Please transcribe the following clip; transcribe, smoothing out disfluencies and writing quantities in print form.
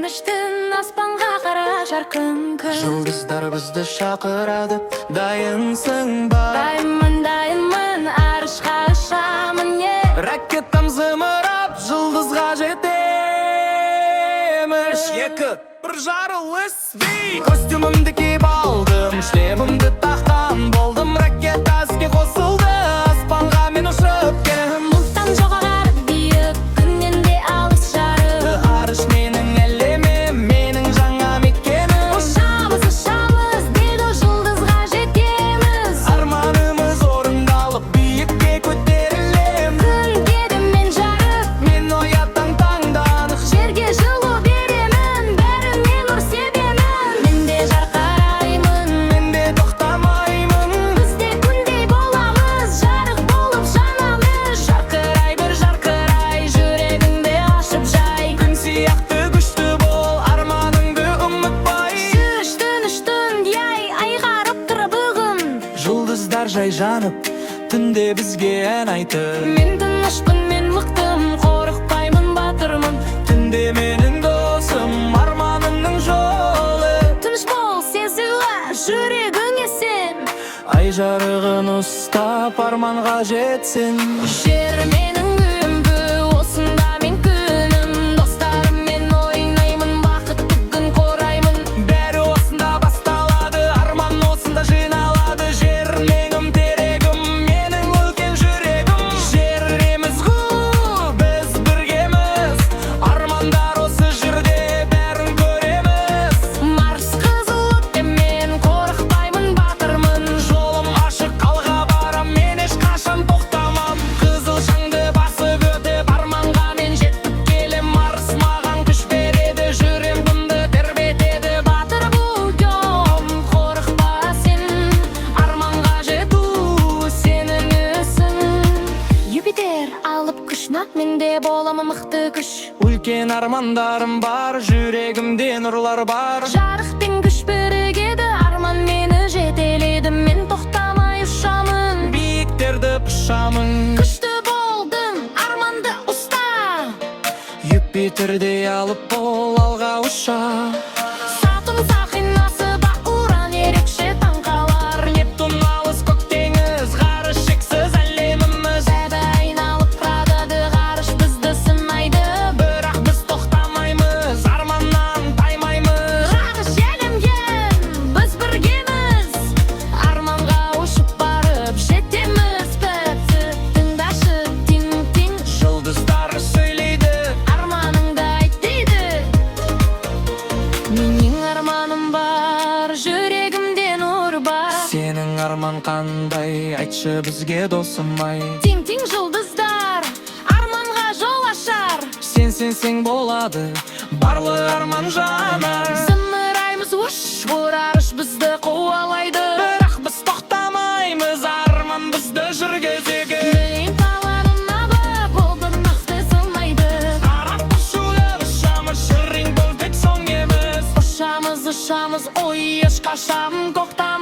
Сүйініштің аспанға қара жарқын күн. Жұлдыздар бізді шақырады, дайынсың ба? Дайынмын, дайынмын, ғарышқа ұшамын, е. Ракетам зымырап, жұлдызға жетеміз. Үш, екі, бір, жарылыс! Костюмімді киіп алдым, шлемімді таққан болдым. Ракета іске қосылды, аспанға мен ұшып келем. Бұлттан жоғары биік, күннен де алыс жарық. Ғарыш менің әлемім, менің жаңа мекенім. Ұшамыз, ұшамыз, дейді, жұлдызға жетеміз. Арманымыз орындалып, биікке көтерілем. Күн мен жарық. Мен оятам таңданып. Жерге жылу беремін, бәріне нұр себемін. Мен де жарқыраймын. Мен де тоқтамаймын. Біз де күндей боламыз, жарық болып жанамыз. Жарқырай бір, жарқырай, жүрегіңді ашып жай. Күн сияқты күшті бол, арманыңды ұмытпай. Үштің, үштің, яй, айғарып тұр бүгін. Жұлдыздар жай жанып, түнде бізге ән айтып. Мен тынышпын, мен мықтым, қорықпаймын, батырмын. Түнде менің досым, арманымның жолы. Тыныш бол, сен сыйла, жүрегіңе сен. Ай жарығын ұстап, арманға жетсін. Жер менің үйім, осында мен күнім. Достарыммен ойнаймын, бақытты күн құраймын. Бәрі осында басталады, арман осында жиналады. Жер менің терегім, менің үлкен жүрегім. Жер еміз ғой, біз біргеміз. Армандар осы жерде, бәрін көреміз. Марс қызыл өтте, мен қорықпаймын, батырмын. Жолым ашық, алға барам, мен ешқашан тоқтамам. Қызыл шаңды басып өтіп, арманға мен жетіп келем. Марс маған күш береді, жүрегімді тербетеді. Батыр будем, қорықпа сен. Арманға жету сенің ісің. Юпитер алып күш, менде боламын мықты күш. Үлкен армандарым бар, жүрегімде нұрлар бар. Жарық пен күш бірігеді, арман мені жетеледі. Мен тоқтамай ұшамын. Биіктерді құшамын. Күшті болдым, арманды ұста. Юпитердей алып бол, алға ұша. Сатурн сақинасы ба, Уран ерекше таңқалар. Нептун алыс көк теңіз, ғарыш шексіз әлеміміз. Бәрі айналып тұрады, ғарыш бізді сынайды. Бірақ біз тоқтамаймыз, арманнан таймаймыз. Ғарыш әлемге біз біргеміз. Арманға ұшып барып жетеміз. Бәтті тыңдашы, тиң тиң. Жұлдыздар сөйлейді. Арманыңды айт дейді. Менің арманым бар, жүрегімде нұр бар. Сенің арман қандай, айтшы бізге, досым ай. Тең тең жұлдыздар арманға жол ашар. Сен сенсең болады, барлық арман жанар. Зымыраймыз ұш, ғарыш бізді қуалайды. Бірақ біз тоқтамаймыз, арман бізді жүргізеді. Мен таларына болды, нақты сылмайды. Қарап ұшамыз. Ұшамыз, ұшамыз, ой, ешқашан тоқтамаймыз.